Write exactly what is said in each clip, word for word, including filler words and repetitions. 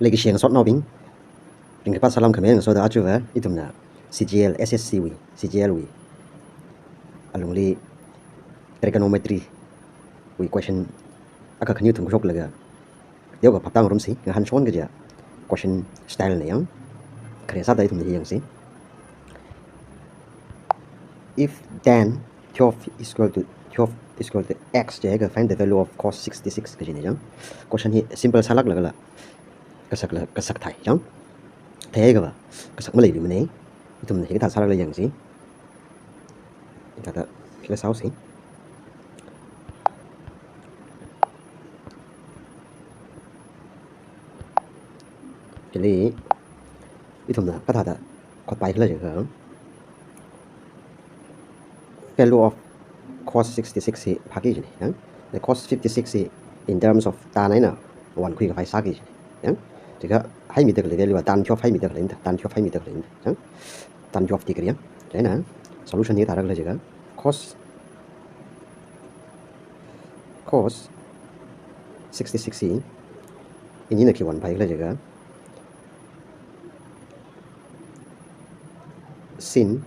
Leikashi ngasotnaobing, ringkaphā salam khami ngasoda aja va ithumna C G L S S C wui, C G L wui alungli trigonometry wui question akha khani ithum khuishoklaga, teokha phaptāngarumsi, ngahānshon kaja question style na yang. Khare sāda ithumna hi yangsi. If tan twelve is equal to, twelve is equal to x jiakha, find the value of cos sixty-six kajina yang. Question hi simple sālāklaga la kasak la, kasak thai yang. Theiakha va kasak maleimana. Ithumna hikathā sālākla yangsi. Hikathā, hikathā sāusi. Hili ithumna kathāda khotpaikhala jiakha, value of cos sixty-six hi phāki kajina, ya. The cos fifty-six hi in terms of tan eina one khuikhavai sāki kajina, ya. Jiakha haimida khalei value va tan twelve haimida khalei, tan twelve haimida khalei, ya. Tan twelve degree, ya. Chieina solution hi thārakhala jiakha, cos, cos sixty-six hi, inina khi onpaikhala jiakha, sin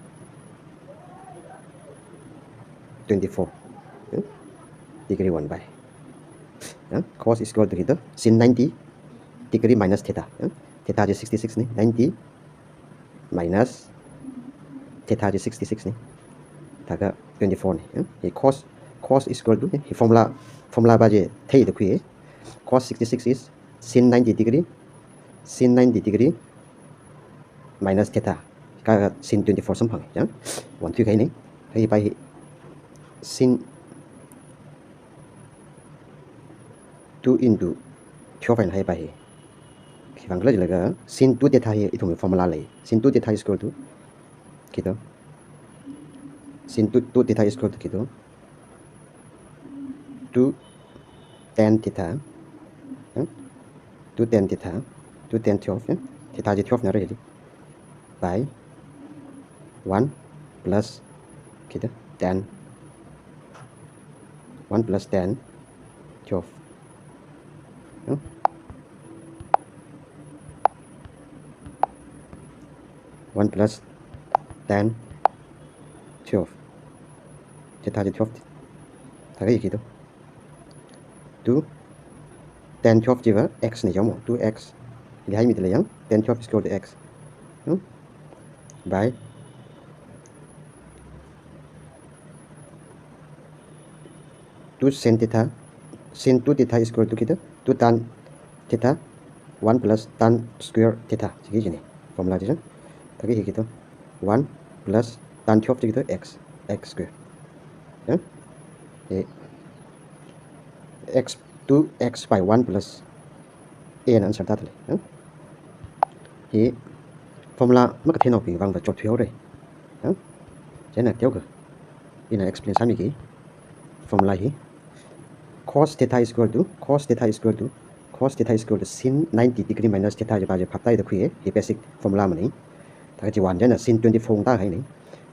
twenty-four, ya, degree onpai. Ya, cos is equal to khi to, sin ninety degree minus theta, ya. Theta chi sixty-six na, ninety minus theta chi sixty-six na. Thākha twenty-four na, ya. Hi cos, cos is equal to, hi formula, formula pa chi theida khui. Cos sixty-six is sin ninety degree, sin ninety degree minus theta, kha sin twenty-four samphang, ya. One three kahaina. Hipa hi sin two into twelve eina haipai hi. Khiwuivang khala jilaga, sin two theta hi ithumwui formula lei. Sin two theta is equal to khi to, sin two, two theta is equal to khi to, two tan theta, ya? Two tan theta, two tan twelve, ya? Theta chi twelve na rai hili. By one plus khi to, tan, one plus tan twelve. Ya? One plus tan twelve. Theta chi twelve. Thākha hi khi to, two tan twelve chiva x na, ya mo, two x. Hili haimida lei yang, tan twelve is equal to x. Hmm? By two sin theta, sin two theta is equal to khi to, two tan theta, one plus tan square theta. Chi kajina formula chi chang. Thākha hi khi to, one plus tan twelve chi khi to x, x square. Ya? Eh, x, two x by one plus a na answer tāda lei. Ya? Hi formula makatheinaobing vang va chot thuihaora. Ya? Chieina teokha ina explain sāmiki. Formula hi, cos theta is equal to, cos theta is equal to, cos theta is equal to sin ninety degree minus theta chipa chi phaptāhaida khui, hi basic formula mana. Thākha chiwui vang chieina sin twenty-four ungtāhaina.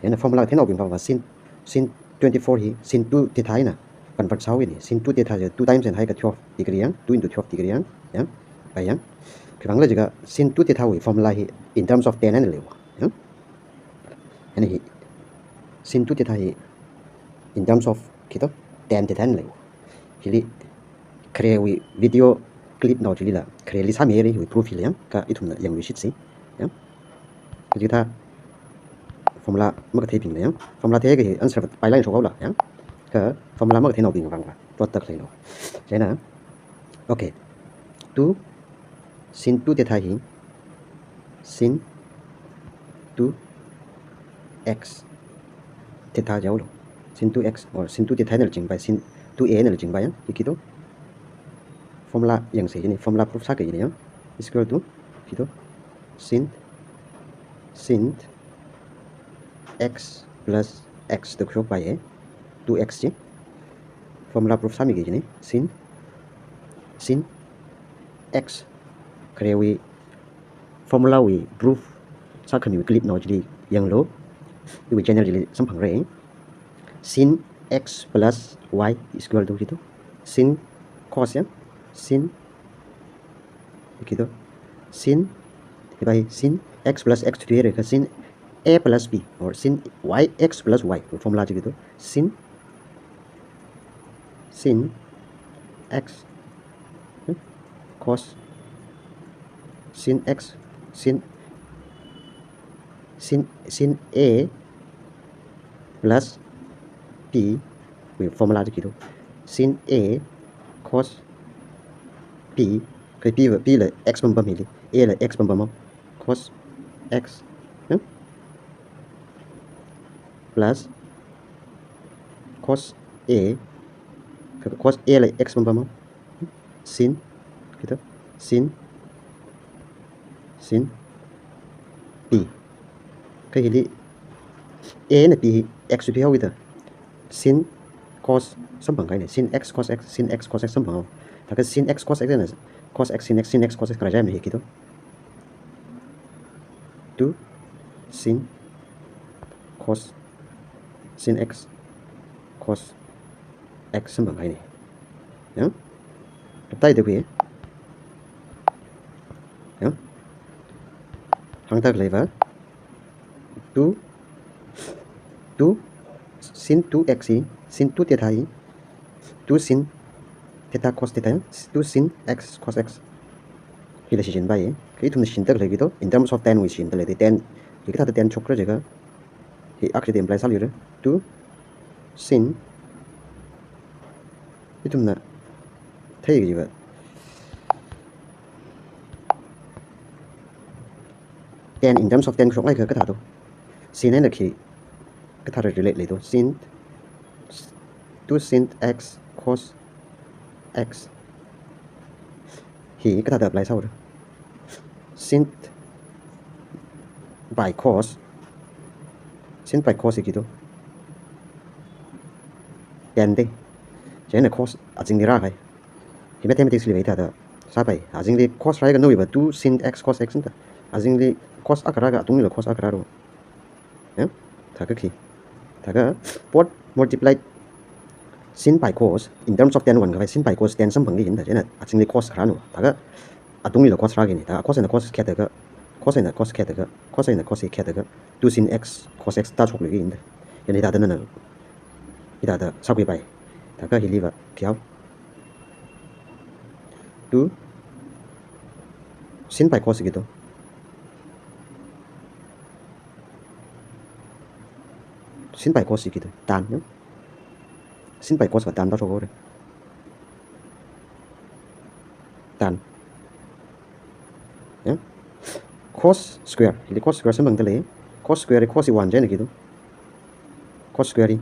Chieina formula theinaobing vang va sin, sin twenty-four hi sin two theta eina convert sāhaowa na. Sin two theta chi two times eina haikha twelve degree yang, two into twelve degree yang, ya, by yang. Khiwuivang khala jiakha, sin two theta wui formula hi in terms of tan eina lei. Ya? Chieina hi sin two theta hi in terms of khi to, tan theta eina lei. Hili kharewui video clip nao chilila, khareli sāmira hiwui proof hili yang, kha ithumna yangluishitsi. Ya? Hikathā formula makatheibingna yang, formula theiakha hi answer va pailāk eina shokhaola yang, kha formula makatheinaobing vang va chotda khaleina. Chieina, okay. Two sin two theta hi sin two x theta jihaolu. Sin two x or sin two theta einala chingpai, sin two a einala chingpai yang, hi khi to. Formula yangsa kajina, formula proof sāki kajina yang, is equal to khi to, sin, sin x plus x to khuishokpai, two x chi. Formula proof sāmiki kajina, sin, sin x, kharewui formula wui proof sākhamiwui clip nao chili yanglu. Iwui channel chili samphangra. Sin x plus y is equal to khi to, sin cos ya, sin khi to, Sin, hi bai sin x plus x to the, ka sin a plus b or sin y x plus y, formula chi kido. Sin, sin x, hmm, cos, sin x, sin, sin, sin a plus b, wui formula chi kido. Sin a cos b, kha b, b la x pampam hili, a la x pampam, cos x, hmm, plus cos a, kha cos a la x pampam, sin, kido, sin, sin b. Kha hili a na b hi x to the hao kido. Sin cos samphang kahaina, sin x cos x, sin x cos x samphang hao. Thākha sin x cos x na cos x sin x, sin x cos x kharā jai na hi kido. Two sin cos, sin x cos x samphang kahaina. Yang? Kathāda khui. Yang? Hāngda khalei va. Two, two sin two x hi, sin two theta hi, two sin theta cos theta, two sin x cos x. Hila shichin bai. Kha ithumna shichinda khalei kido, in terms of tan wui shichinda lei, tan, hi kathāda tan shokra jiakha, hi akha chi imply sāluira. Two sin, ithumna thei kaji va, tan in terms of tan shokngai kha kathādo. Sin eina khi kathāda relate leido. Sin, two sin x cos x. Hi kathāda apply sāhaora. Sin by cos. Sin by cos hi kido. Tan de. Chieina cos azingli rākahai. Hi mathematics li va hithāda sāpai. Azingli cos rāhai kha nawui va two sin x cos x na da. Azingli cos akha rākha, atunglila cos akha rāra. Ya? Thākha khi. Thākha pot multiplied sin by cos, in terms of tan wan khavai sin by cos tan samphangki hina da. Chieina azingli cos kharāna. Thākha atunglila cos rāki ni. Thākha cos eina cos khetda kha, cos eina cos khetda kha, cos eina cos khetda kha, two sin x cos x da shokluiki hina da. Chieina hithāda nana, hithāda sākhui pai. Thākha hili va khi hao. Two sin by cos kido. Sin by cos kido. Tan, ya? Sin by cos va tan da shokhaora. Tan. Ya? Cos square. Hili cos square samphangda lei. Cos square hi cos hi one chieina kido. Cos square hi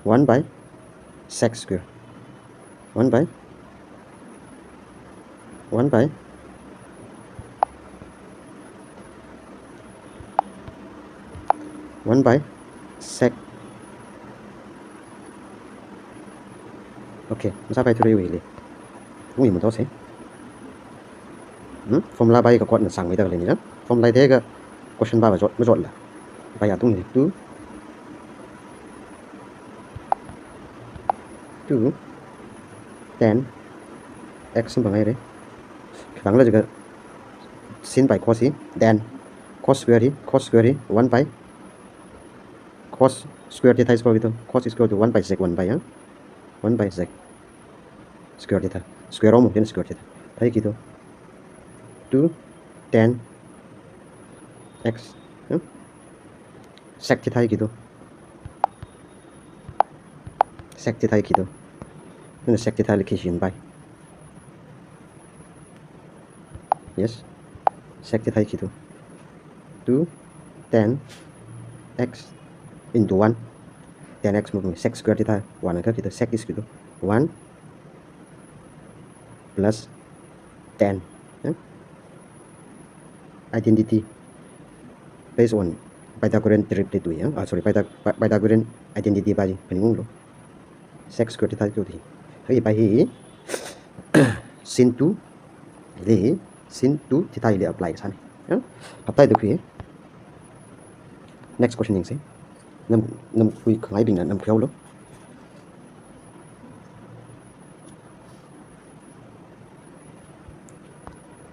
one by sec square. One by, one by, one by sec. Okay, masāpaithura iwui hili. Ungyi mato se. Hmm? Formula bai kakhotna sangmida khalei ni chang. Formula hi theiakha question va majot, majotla. Bai atung ni two, two tan x samphang haira. Khivangla jiakha sin by cos hi, tan cos square hi, cos square hi one by cos square theta is equal to, cos is equal to one by sec one by, ya? One by sec square theta. Square omu, then square theta. Thai kido. Two tan x, hmm? Sec theta kido. Sec theta kido. Then sec theta li khi shichin pai. Yes. Sec theta kido. Two tan x into one. Tan x mu sec square theta one ka kido, sec is kido. One plus tan. Ya? Identity based on Pythagorean derivative, ya. Ah, sorry, Pythag-, Py-, Pythagorean identity bai phaningunglu. Sec square theta kido. Hi bai hi sin two li, sin two theta li apply sāna. Ya? Apply da khui. Next question yangse. Nam, namkhui khangaibingna namkhui haolu.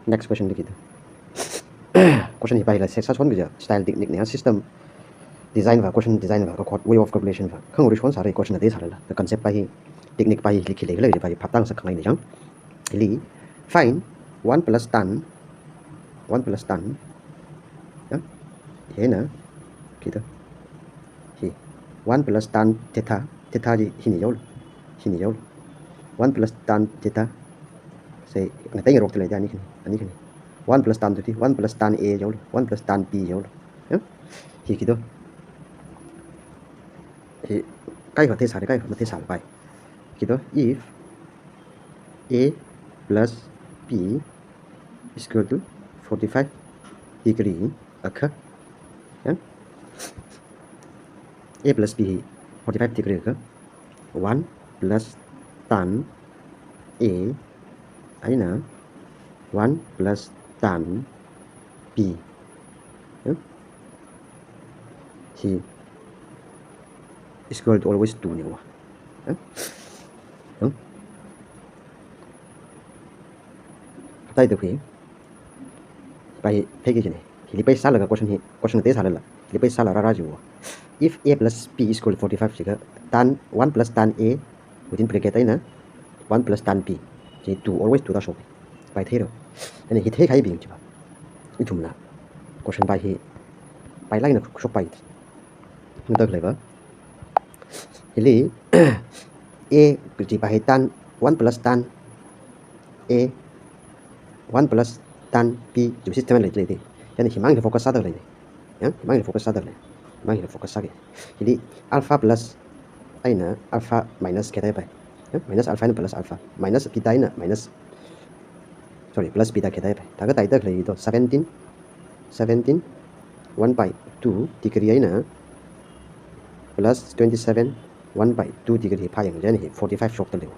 Next question li kido. Question hi pāhila sāshon kaja style technique na, system design va, question design va, kakhot way of calculation va, khangarui shon sāra, question ngatei sālala. Ka concept pā hi, technique pā hi, hili khi leikhala chi pā hi phaptā ngasakngaina chang. Hili, find one plus tan, one plus tan, ya, hina, kita, hi, one plus tan theta, theta chi hina yaolu, hina yaolu. One plus tan theta, say, ngateingarokta leida, ani khani, ani khani. One plus tan theta, one plus tan A yaolu, one plus tan B yaolu. Ya? Hi kito. Hi, kaikha mathei sāra, kaikha mathei sālapai. Kito, if A plus B is equal to forty-five degree akha. Ya? A plus B hi forty-five degree akha. One plus tan A eina one plus tan B. Ya? Hi is equal to always two na wa. Ya? Ya? Phaptāda khui. Pā hi, pheki jine. Hili pā sālaga question hi, question ngatei sālala. Hili pā sāla rāra jiwa. If A plus B is equal to forty-five jiakha, tan one plus tan A within bracket eina one plus tan B. Chi two, always two da shok. Pā hi theiro. Ani hi theikahaibing chiva. Ithumna question pā hi, pā lākna shokpai. Ngatakhaleiva. Hili A kaji pā hi tan one plus tan A, one plus tan B, chi system leilei. Chieina himang hi focus sādalei. Ya, himang hi focus sādalei. Himang hi focus sāki. Hili alpha plus eina alpha minus khetaipai. Ya, minus alpha eina plus alpha. Minus beta eina minus, sorry, plus beta khetaipai. Thākha taida khalei to seventeen, seventeen, one by two degree eina plus twenty-seven, one by two degree phāyang chieina hi forty-five shokta lei.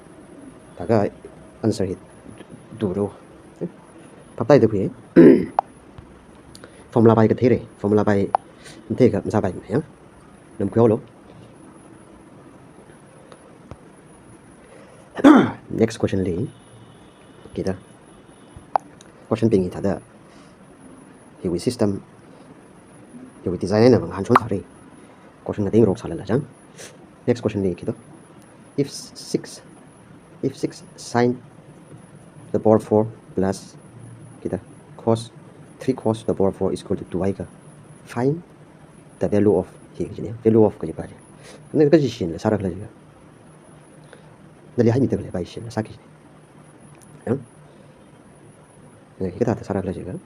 Thākha answer hi two ro. Phaptāda khui. Formula pā hi kathei re, formula pā hi matheikha masāpai ya. Nam khuihaolu. Next question li, kita. Question bing hi thāda. Hiwui system, hiwui design eina vang hanshon sāra. Question ngateingarok sālala chang. Next question li kito. If six, if six sine to the power four plus, kita, cos, three cos to the power four is equal to two akha, find the value of, hi kajine, value of kaji pā chi. Nana kaji shinla sāra khala jiakha. Nali haimida khalei pā hi shinla sāki. Ya? Nana hi kathāda sāra khala jiakha.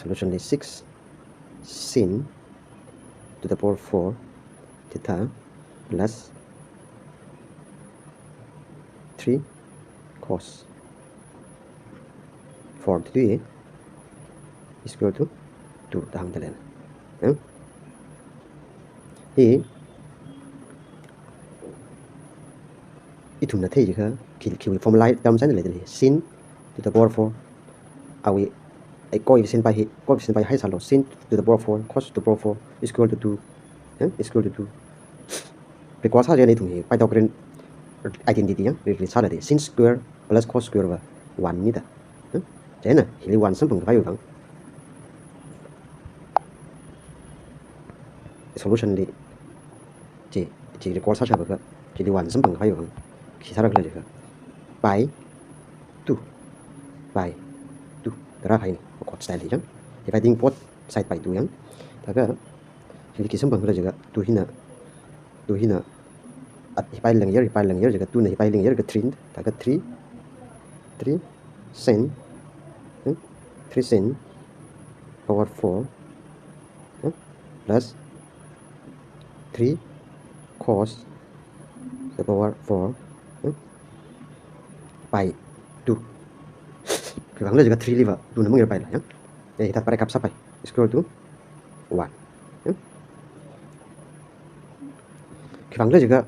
Solution li six sine to the power four theta plus three cos four theta is equal to two da hāngda lei. Ya? Hi ithumna thei jiakha, khi, khiwui formula term sāna leida lei. Sine to the power four. Awui, ai, coefficient pā hi, coefficient pā hi haisālu. Sine to the power four, cos to the power four is equal to two. Ya? Is equal to two. Recall sā chieina ithum hi Pythagorean identity ya, re-, recall sālala, sine square plus cos square va one na da. Ya? Chieina, hili one samphang khavai vang. Solution li, chi, chi recall sāshap akha, chili one samphang khavai vang. Khi sāra khala jiakha, pi two, pi two da rākahaina, cohort style li chang. Dividing both side by two ya. Thākha, hili khi samphang khala jiakha, two hina, two hina, at, hi pā hi lengyer, hi pā hi lengyer jiakha, two na hi pā hi lengyer jiakha three, thākha three, three sine, hmm? Three sine power four, hmm? Plus three cos the power four, hmm? Pi two. Khiwuivang khala jiakha three liva two na mangair paila, ya? Eh, hithāda pā hi kapsā pai. Is equal to one. Hmm? Khiwuivang khala jiakha,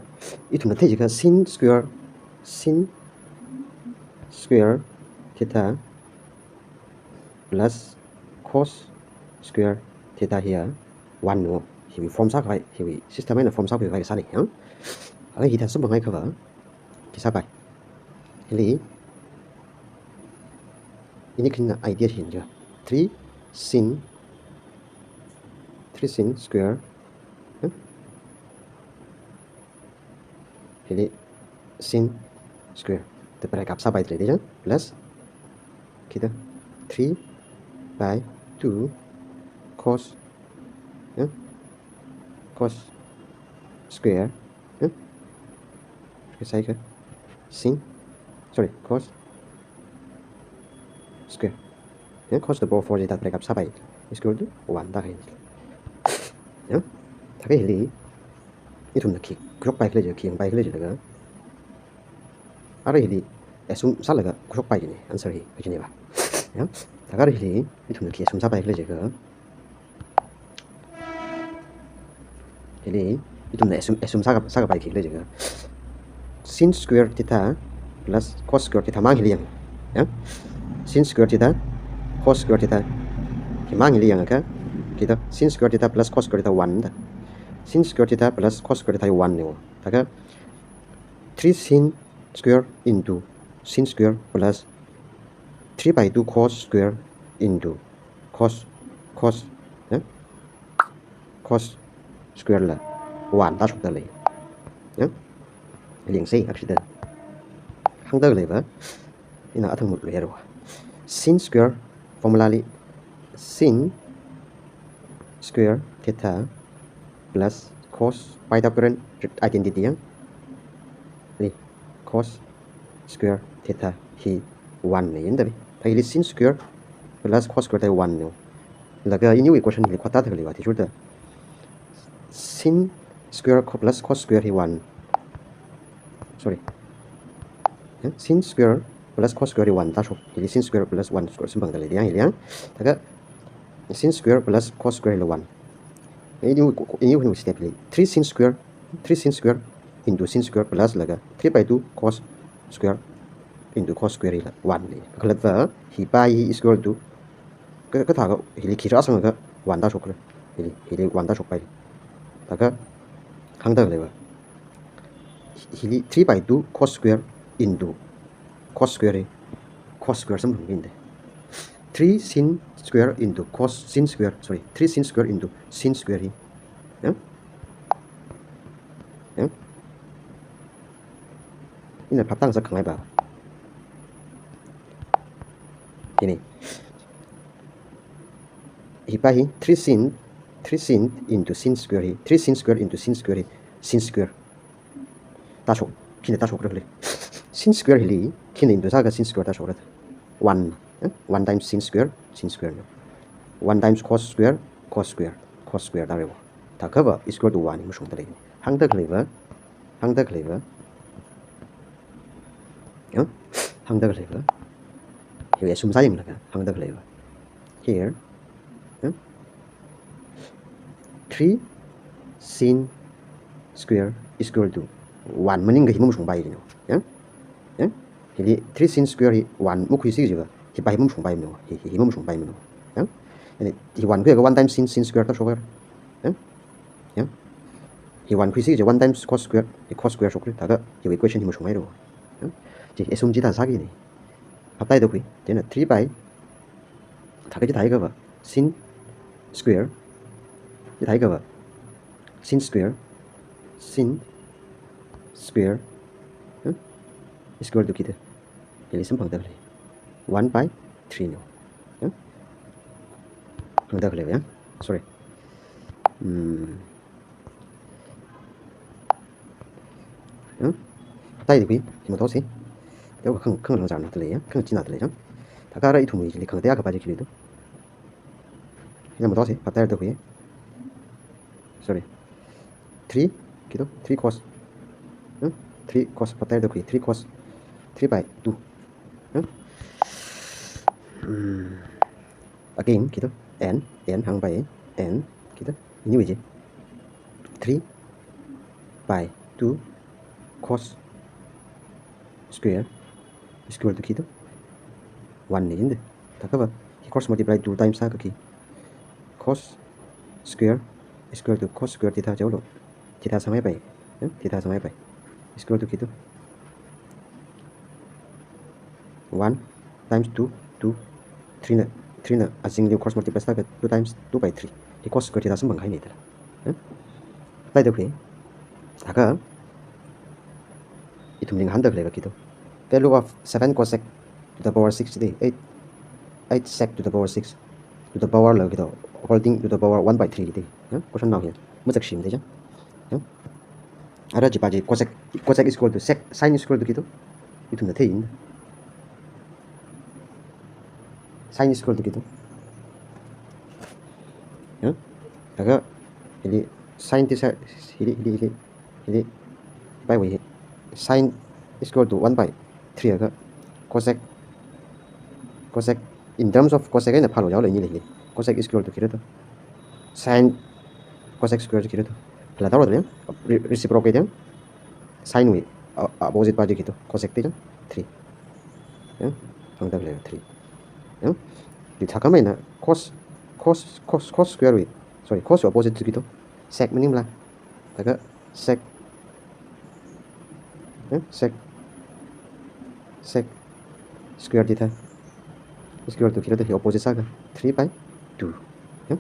ithumna thei jiakha sine square, sine square theta plus cos square theta hiya one no. Hiwui form sākhavai, hiwui system eina form sākhavai kasāna, ya? Ala hithāda samphang haiakhava, khi sāpai. Hili, Ini khin idea hin jo. Three sin, three sin square. Hmm? Hili sin square. Te bracket sāpai tli de jang. Plus. Khida. Three by two cos. Hmm? Cos square. Hmm? Square side ka. Sin. Sorry, cos square. Then cos the power four theta bracket sāpai is equal to one da hai. Ya. Thākha hili ithumna khi, khuishokpai khala je, khi yangpai khala je laga. Arui hili assume sālaga khuishokpai kajina, answer hi kajina ba. Ya. Thākha arui hili ithumna khi assume sāpai khala je ka. Hili, ithumna assume, assume sāka, sākapai khi khala je ka. Sin square theta plus cos square theta mang hili yang. Ya? Sin square theta, cos square theta. Hi mang hili yang ka. Khida, sin square theta plus cos square theta one da. Sin square theta plus cos square theta one ne wo. Thākha, three sin square into sin square plus three by two cos square into cos, cos, ya? Cos square la one tāshokda lei. Ya? Yangsa, akshida. Hāngda lei ba, ina athang mut lei ro. Sin square formula li sin square theta plus cos Pythagorean identity yang. Li cos square theta hi one ne yin da bi. Thākha hili sin square plus cos square theta one ne. Laga ini equation hili khotā thākha li wa thi shurda. Sin square co-, plus cos square hi one. Sorry. Ya, sin square plus cos square hi one tāshok. Hili sin square plus one square samphangda lei yang hili yang. Thākha sin square plus cos square hili one. Ini, ini, ini step hili. Three sin square, three sin square into sin square plus laga three by two cos square into cos square hila one lei. Kakhalatva hi pi hi is equal to ka, kathā ka hili khi rāsang ka one tāshok khala. Hili, hili one tāshokpai. Thākha hāngda lei ba. Hili three by two cos square into cos square hi. Cos square samphang binde. Three sin square into cos sin square, sorry, three sin square into sin square hi. Ya? Ya? Ina phaptā ngasakngai ba. Hini. Hi pi hi three sin, three sin into sin square hi, three sin square into sin square hi, sin square. Tāshok, khina tāshok rāli. Sin square hili, khina into sāka sin square tāshok rā. One, eh? One times sin square, sin square no. One times cos square, cos square, cos square tāre wo. Thākha va is equal to one mashungda lei. Hāngda khalei va, hāngda khalei va. Ya? Hāngda khalei va. Hi assume sāyanglaga, hāngda khalei va. Here, ya? Three sin square is equal to one maningkha hi mamashungpai kajina. Ya? Ya? Hili three sin square hi one makhuisi jiakha, hi pi hi mamashungpai mana. Hi, hi, hi mamashungpai mana. Ya? Hi one khuiakha one times sin, sin square tāshok. Ya? Ya? Hi one khuisi jiakha one times cos square, hi cos square shok. Thākha hi equation hi mashungmei ro. Ya? Chi assume chithā sāki ni. Phaptāda khui, chieina three pi. Thākha chithākha va, sin square. Chithākha va, sin square. Sin square. Huh? Is equal to khida. Hili samphangda lei. One by three no. Huh? Hāngda lei ya. Sorry. Hmm. Hmm? Phaptāda khui, hi mathotsi. Teo khang, khang lang zar na tale ya, khang china tale jang. Thākha arui ithum hili khangatei akha pa chi khi leido. Hina mathotsi, phaptāda khui. Sorry. Three, khito, three cos. Hmm? Three cos, phaptāda khui, three cos. Three by two. Hmm? Hmm. Again, khito, n, n hāngpai, n, khito, ini wiji. Three by two cos square is equal to khito, one ne jinde. Thākha va, hi cross multiply two times sāka khi. Cos square is equal to cos square theta jao lo. Theta sāngaipai. Eh? Theta sāngaipai. Is equal to khito. One times two, two. three na, three na azingli cross multiply sālaga two times two by three. Hi cos square theta samphangkahaina dala. Eh? Apply da khui. Laga ithumli ngahānda khalei va khi to. Value of seven cosec to the power six chi eight, eight sec to the power six to the power la khi to, whole thing to the power one by three chi. Eh? Question nao hi. Machak shim de chang. Eh? Ara chi pa chi cosec, cosec is equal to sec, sine is equal to khi to. Ithumna thei in. Sine is equal to khi to. Ya? Laga hili sine theta, hili, hili, hili, hili. By way, sine is equal to one by three laga cosec, cosec, in terms of cosec eina phālu jao le ni le hili. Cosec is equal to khi to. Sine cosec square khi to. Phala taro le, re-, reciprocate yang. Sine wui, uh, opposite pa chi khi to, cosec te chang, three. Ya, hāngda khalei three. Ya, hithākha maina cos, cos, cos, cos square wui, sorry, cos opposite chi khi to, sec maningla. Laga sec, ya, sec, sec square theta is equal to khi to, hi opposite sākha three by two. Ya.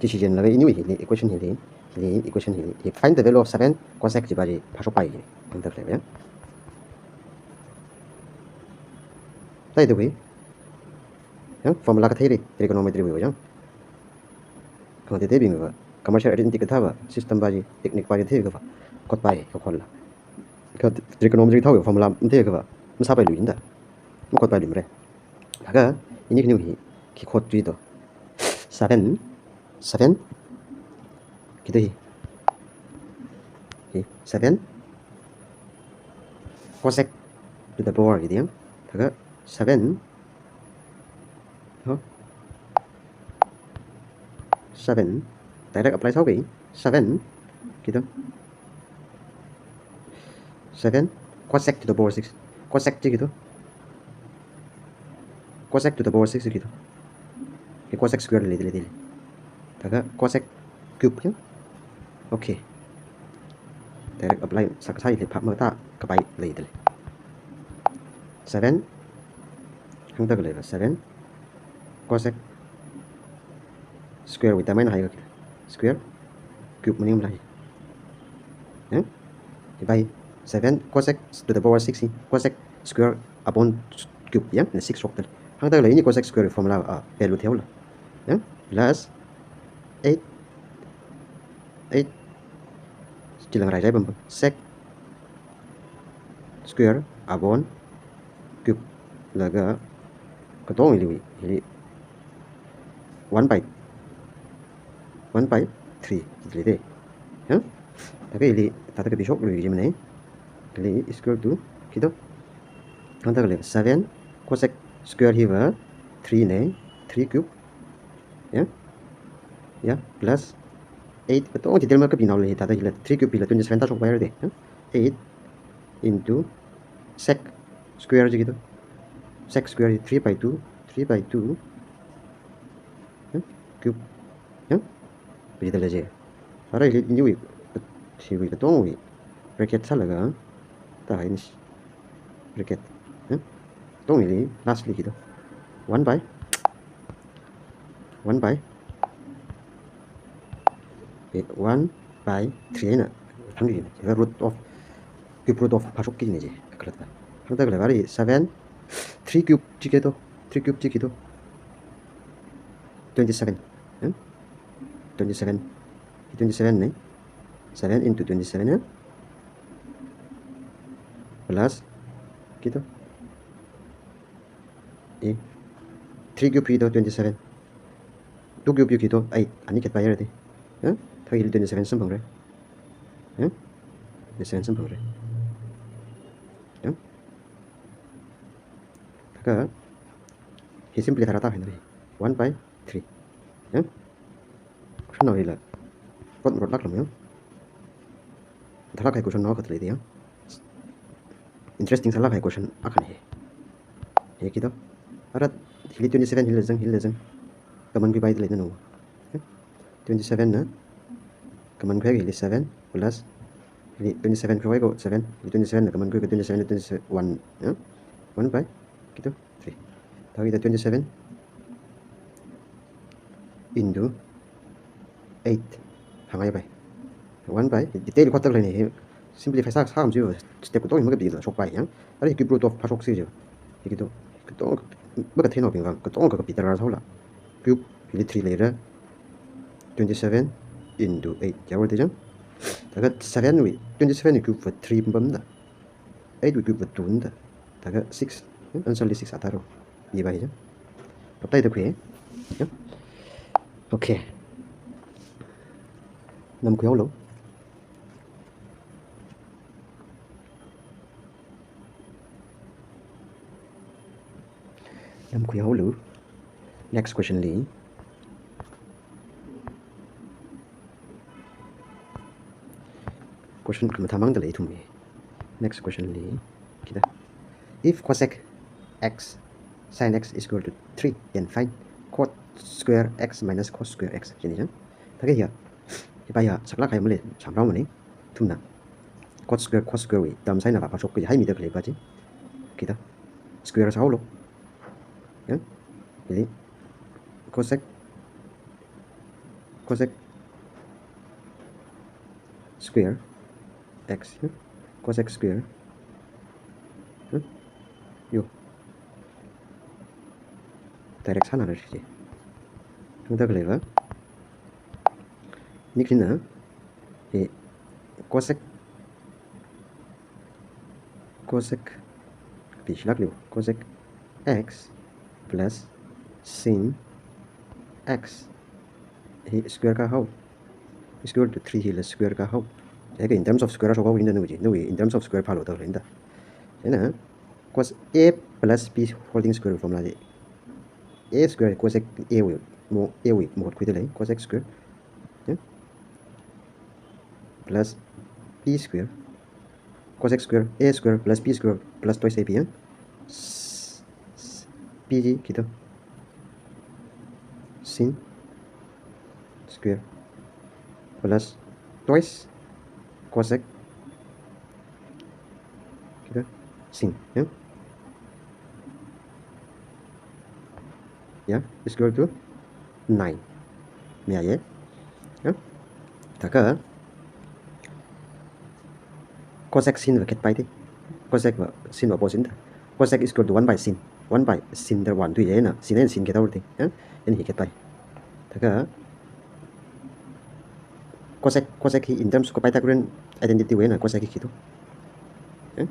Chi shichin laga iniwui hili, equation hili. Hili equation hili, hi find the value of seven cosec chi pa chi phāshokpai hi. Hāngda khalei ya. Thei da khui. Ya, formula kathei ri, trigonometry wui ya. Khangatei teibing va, commercial arithmetic kathā va, system pa chi, technique pa chi theiakha va, khotpai, kakhola. Kha trigonometry thāwui formula matheiakha va, masāpailuida. Makhotpailuimara. Laga, ini khaniwui hi, khi khot chi to. Seven, seven, khi to hi. Hi, seven cosec to the power khi to yang. Laga seven, ho? Seven, direct apply sāhaoki. Seven, khi to. Seven cosec to the power six. Cosec chi khi to. Cosec to the power six khi to. Hi cosec square leida lei, leida lei. Laga cosec cube ya. Okay. Direct apply sā, sāsai le phap mata kapai leida lei. Seven. Hāngda khalei va seven cosec square wui term eina haikha khi. Square cube maningla hi. Ya? Hi pa hi seven cosec to the power six hi. Cosec square upon cube ya. Na six shokta. Hāngda khalei ini cosec square formula, ah, value theola. Ya? Plus eight, eight. Chila ngarai jai pam pam. Sec square upon cube laga katonga hili, hili one by, one by three hili de. Ya? Laga hili thāda kapishokluiki manei. Hili is equal to khi to. Hāngda khalei seven cosec square hi va three nei, three cube. Ya? Ya, plus eight, katonga detail makapinao le, thāda hila three cube hila twenty-seven tāshokpaira de. Ya? Eight into sec square chi khi to. Sec square three by two, three by two. Ya? Cube. Ya? Pajida lei je. Ara hili iniwui, hiwui katongawui bracket sālaga, thāhaini. Bracket. Ya? Katongawuili lastly khi to. One by, one by, eh, one by three eina thangki ni. Root of, cube root of phāshokki ni je. Kakhalat va. Hāngda khalei va seven, three cube chi khi to. Three cube chi khi to. Twenty-seven. Ya? Twenty-seven. Twenty-seven nei. Seven into twenty-seven ya. Plus khi to. Eh, three cube khi to twenty-seven. Two cube khi to eight. Ani khet pa yar de. Ya? Thāda hili twenty-seven samphangra. Ya? Twenty-seven samphangra. Ya? Laga hi simplify rātā haina. One by three. Ya? Question nao hila. Rot rot lāk lam ya. Tharlāk kahai question nao khat lei de ya. Interesting sālāk kahai question akha hi. Hi khi to. Ara hili twenty-seven hila zang, hila zang. Common khuipai da lei na no. Twenty-seven na common khuiakha hili seven plus hili twenty-seven khuiakha seven, hili twenty-seven na common khuiakha twenty-seven, twenty-seven, one, ya? One by khi to three. Thākida twenty-seven into eight hāngai pai. One pai, detail khuatak leini hi simplify sā, sā ngamchi step katonga makapi shokpai yang. Arui cube root of phāshok si jiva. Hi kato, katonga makatheinao bing vang, katonga kakapi tara sāhaola. Cube hili three leira. Twenty-seven into eight. Kayāwui tei chang? Thākha seven wui, twenty-seven wui cube va three pamda. Eight wui cube va two da. Thākha six. Hmm, answer li six atharo. Iva hi chang. Phaptāda khui. Yeah. Okay. Namkhui haolo. Namkhui haolo. Next question li. Question khamathā mang dalei ithumwui. Next question li. Kida. If cosec x sin x is equal to three, then find cot square x minus cos square x. Chini chang. Thākha hiya. Hipa hiya saklāk kahai male, samrao mane. Ithumna cot square, cos square wui terms eina vāphāshok kaji haimida khalei pa chi. Kida. Square sāhaolo. Yeah? Hili cosec, cosec square x, yeah? Cosec square. Hmm? Yo. Direct sāna rāshi. Hāngda khalei va. Nikli na, hi cosec, cosec, pishilāk liu, cosec x plus sin x. Hi square kahao. Square root three hila square kahao. Hika in terms of square shok haowa inda nawui, nawui in terms of square phālu da inda. Chieina cos a plus b whole thing square formula li. A square cosec a wui, mo, a wui mahut khuida lei, cosec square. Yeah? Plus b square. Cosec square, a square plus b square plus twice ab, yeah? S-, s-, b ji kito. Sin square plus twice cosec kito sin, yeah? Yeah, is equal to nine. Miya ye. Yeah? Thākha cosec sin va khetpai te. Cosec va sin va po sin ta. Cosec is equal to one by sin. One by sin da one tui ye na. Sin and sin khethaowa te. Yeah? And hi khetpai. Thākha cosec, cosec hi in terms ko Pythagorean identity wui eina cosec hi khi to. Eh?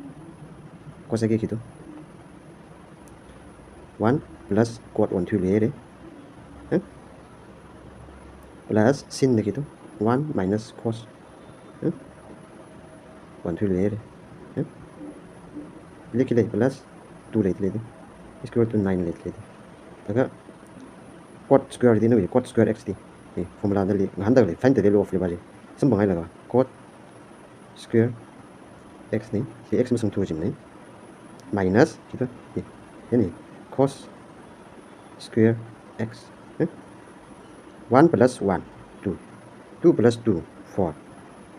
Cosec hi khi to. One plus cot one thuiluire. Eh? Plus sin na khi to. One minus cos. Eh? One thuiluire. Eh? Hili khi lei plus two lei lei. Is equal to nine lei lei. Thākha cot square di nawui, cot square x di. Hi, formula nali, ngahānda lei, find the value of li pa li. Samphang hailaga, cot square x ni, hi x masāngthu jim ni. Minus, khi to, hi, hi ni, cos square x, eh? One plus one, two. Two plus two, four.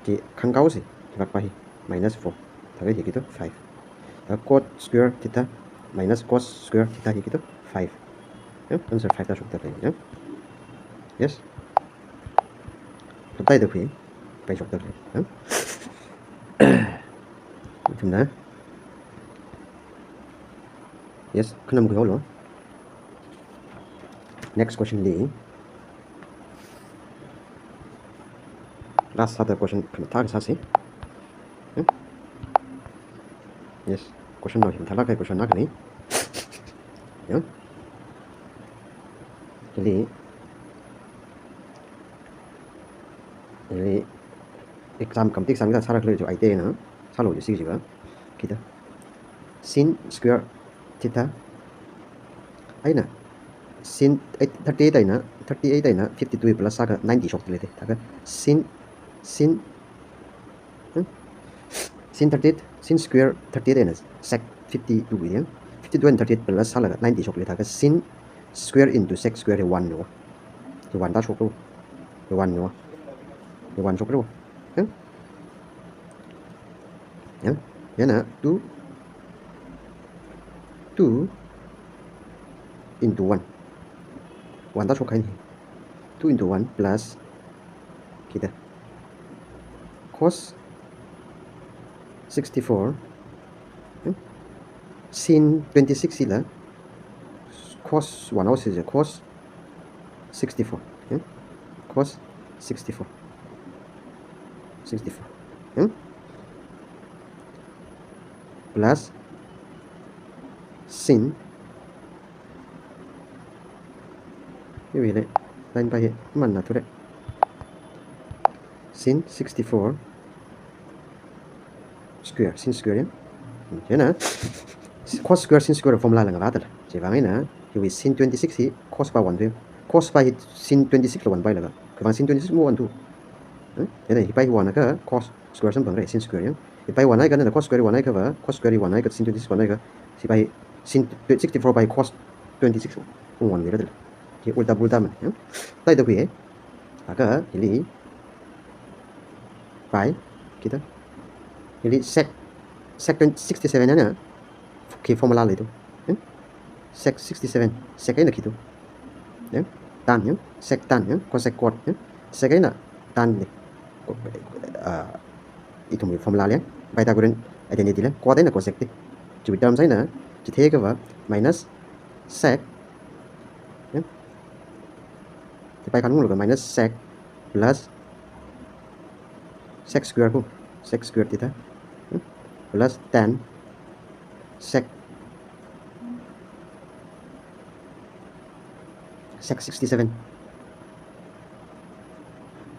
Chi khangkao si, hi vak pa hi, minus four. Thākha hi khi to, five. Thākha cot square theta minus cos square theta hi khi to, five. Yeah? Answer five ta shokta lei, yeah? Yes. Phaptāda khui, pai shokta lei, yeah? Ithumna. Yes, khanamkhui haolo. Next question li. Last sāda question khamathā sāsi. Hmm? Yes, question nao hi mathālāk kahai question akhani. Yeah. Hili, hili exam kamatik sāngda sāra khalei chi aite na, sālu chi si jiva. Khi to. Sin square theta. Eina sin eight, thirty-eight eina, thirty-eight eina fifty-two plus sākha ninety shokta lei te. Thākha sin, sin, hmm? Sin thirty-eight, sin square thirty-eight eina sec fifty-two wui, yeah? Fifty-two eina thirty-eight plus sālaga ninety shok lei. Thākha sin square into sec square hi one no. Hi one ta shoklu. Hi one no. Hi one shoklu. Hmm? Yeah? Yana two, two into one. One da shokhaina. Two into one plus, kida, cos sixty-four, hmm? Sin twenty-six hila cos one haosi, cos sixty-four, hmm? Cos sixty-four. Sixty-four, hmm? Plus sin, iwui le, line pai hi, manna thura. Sin sixty-four square, sin square ya. Chieina cos square sin square formula la ngavāda lei. Chiwuivang eina, hiwui sin twenty-six hi cos pai one thui. Cos pai hi sin twenty-six la one pailaga, khiwuivang sin twenty-six mo one thui. Hmm? Chieina hi pai hi one akha cos square samphangra, sin square ya. Hi pai one akha nana cos square one akha va, cos square one akha, sin twenty-six one akha. Hi pai sin sixty-four pai cos twenty-six ung one lei da lei. Hi ulta pulta mana, ya. Taida khui, akha hili pai, kida, hili sec, sec twenty, sixty-seven eina khi formula leithu, ya. Sec sixty-seven, sec eina khi thu, ya. Tan, ya. Sec tan, ya. Cosec cot, ya. Sec eina tan lei. Ah, ithumwui formula lei, Pythagorean identity lei, cot eina cosec da. Chiwui terms eina chitheiakha va minus sec, ya. Hi pai khanunglaga minus sec plus sec square ko, sec square theta, hmm, plus tan sec, sec sixty-seven.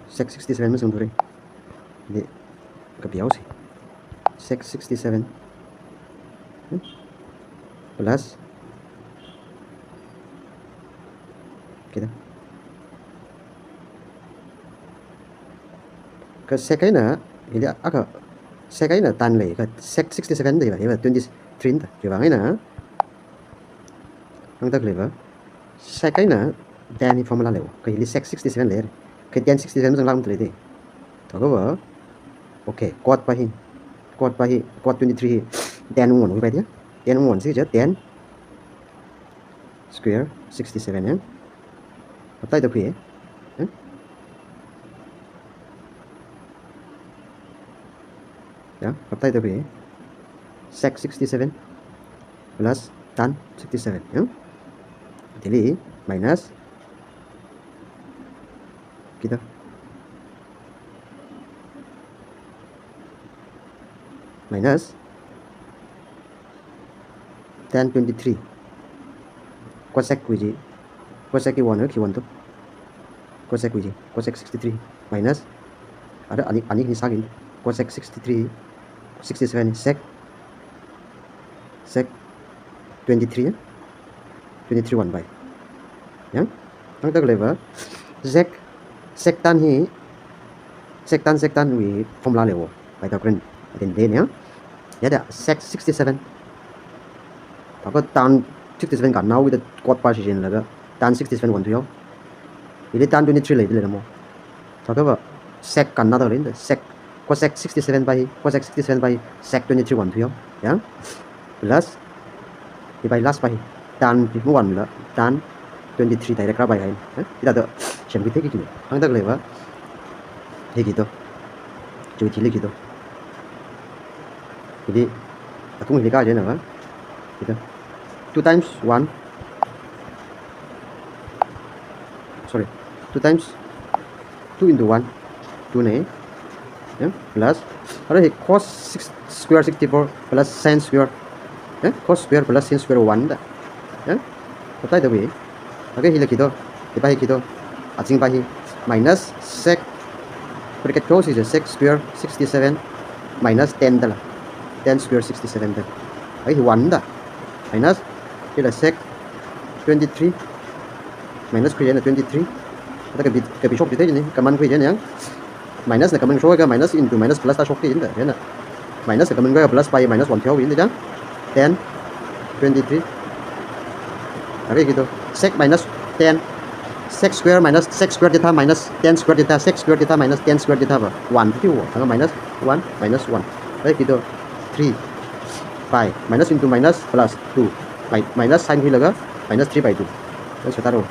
Sec sixty-seven masang thura. Di, kapihaosi. Sec sixty-seven. Hmm? Plus, kida, kha sec eina, hili akha sec eina tan lei, kha sec sixty-seven da, hiva twenty-three da. Chiwuivang eina, hāngda khalei va, sec eina tan hi formula lei wo. Kha hili sec sixty-seven lei. Kha tan sixty-seven masang lam thei lei da. Thākha va, okay, cot pai hi, cot pai hi, cot twenty-three hi, tan ung one hui pai da. Tan ung one si ja, tan square sixty-seven ya. Apply da khui, ya. Ya, apply da khui. Sec sixty-seven plus tan sixty-seven, ya. Hili minus, kida, minus tan twenty-three. Cosec wui chi, cosec hi one, khi one thui. Cosec wui chi, cosec sixty-three minus, ara ani, ani hi sāki. Cosec sixty-three, sixty-seven, sec, sec twenty-three, ya. Twenty-three one pai. Ya. Hāngda khalei va, sec, sec tan hi, sec tan, sec tan wui formula lei wo. Pythagorean identity ya. Ya da, sec sixty-seven. Thākha tan sixty-seven kha nawui da cot pai shichinlaga, tan sixty-seven one thui haowa. Hili tan twenty-three lei da lei mo. Thākha va sec kha na da lei da, sec, cosec sixty-seven pai hi, cosec sixty-seven pai hi, sec twenty-three one thui haowa. Ya. Plus, hi pai last pai hi, tan hi mo one la, tan twenty-three direct rāpai hai. Eh? Hithāda semkhui theiki kina. Hāngda khalei va, hiki to. Chiwui thili khi to. Hili, athung hili kha chieina va, khi to. Two times one. Sorry. Two times two into one, two na, ya, plus, ara hi cos six square sixty-four plus sin square, ya, cos square plus sin square one da, ya, apply da khui. Okay, hila khi to, hi pai hi khi to, azing pai hi, minus sec, bracket close is a sec square sixty-seven minus tan da la, tan square sixty-seven da, ai hi one da, minus, hila sec twenty-three, minus khui chieina twenty-three. Thāda kapi, kapi shokki da chieina, common khui chieina yang. Minus na common shokakha minus into minus plus da shokki da, ya na. Minus na common khuiakha plus pai minus one thui haowa da chang. Tan twenty-three. Ara khi to. Sec minus tan. Sec square minus sec square theta minus tan square theta, sec square theta minus tan square theta va. One thui haowa. Thākha minus one, minus one. Ara khi to. Three. Pai. Minus into minus plus two. Pai. Minus sign khuilaga minus three by two. Yes, sātaro.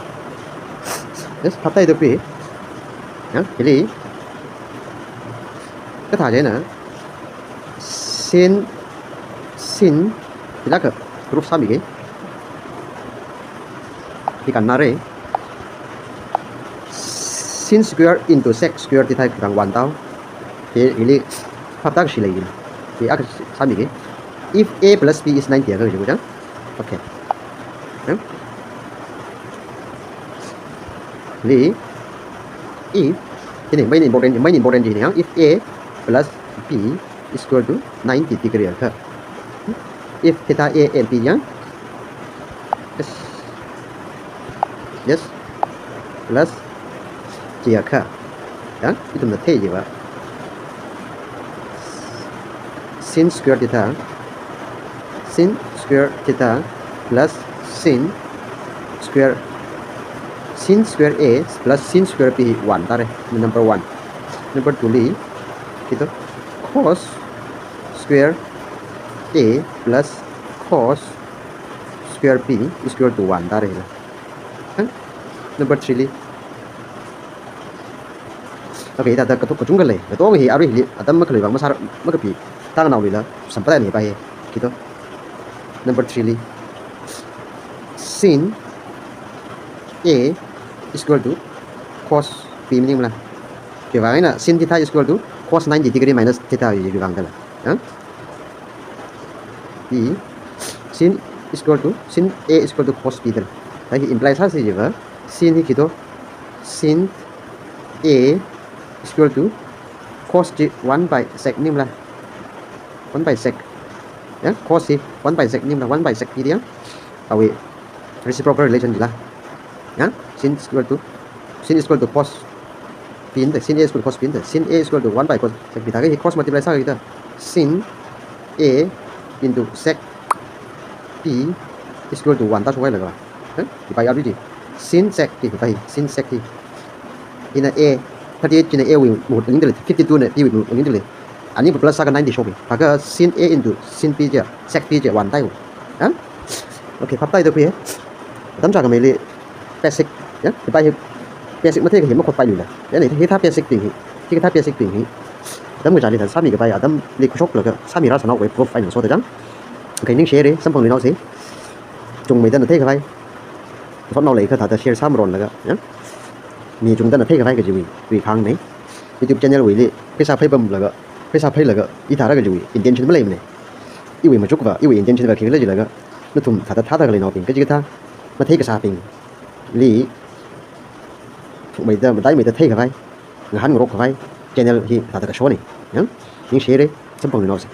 Yes, phaptāhaida pi. Ya, hili. Kathā china. Sin, sin, hilāka proof sāmige. Hi kannare. Sin square into sec square theta kharāng one tao. Hi, hili phaptākashi lei. Hi akha sāmige. If A plus B is ninety, akha kaji chang. Okay. Hmm? Li, if, ini main important, main important ini yang, if A plus B is equal to ninety degree akha. If theta A and B yang, yes, yes, plus chi akha. Ya, ithumna theiya va. Sin square theta, sin square theta plus sin square, sin square A plus sin square B one tare, number one. Number two li, khi to, cos square A plus cos square B is equal to one tare la. Hah? Number three li. Okay, thāda kato-, kachungkha lei. Katonga hi arui hili atam makhalei vang masāra, makapi. Tangnao lila, samphangda leipai hi. Khi to. Number three li. Sin A is equal to cos B maningla. Khiwui vang eina sin theta is equal to cos ninety degree minus theta hi khiwui vang dala. Hah? B, sin is equal to, sin A is equal to cos B dala. Thāda hi imply sāsi jiva, sin hi khi to, sin A is equal to cos chi one by sec maningla. One by sec. Ya, cos hi one by sec maningla, one by sec B ya. Awui reciprocal relation jila. Ya, sin is equal to, sin is equal to cos B nda, sin A is equal to cos B nda, sin A is equal to one by cos sec B thāda hi cross multiply sākida. Sin A into sec B is equal to one tāshok hailaga. Eh? Hi pai R B G. Sin sec hi, hi pai, sin sec hi. Hina A, thirty-eight china A wui mahut ningdalei, fifty-two na B wui mahut ningdalei. Ani plus sākha ninety shok hi. Thākha sin A into sin B chi, sec B chi one tāhai. Ha? Okay, phaptāhaida pi. Atam chākha mili basic, ya, hi pai hi basic matheikha hi makhotpai lila. Ya, ni hithā basic bing hi, hithā basic bing hi. Atam kachāli thāda sāmikapai, atamli khuishoklaga sāmirāsānao khavai proof eina soda chang. Okay, ningshire, samphangluinaose. Chungmeida na theikhavai. Thotnao leikha thāda share sāmaronlaga, ya. Mi chungda na theikhavai kajiwui, wui khāngna. YouTube channel wuili, pheisā pheipamlaga, pheisā pheilaga, hithāra kajiwui intention maleimana. Iwui machukva, iwui intention va khikhala jilaga, nathum thāda thāda khaleinaobing, kachikathā mathei kasābingli thukmeida, mataimeida theikhavai, ngahānngarokkhavai channel hi thāda kashona. Ya? Ningshire, samphangluinaose.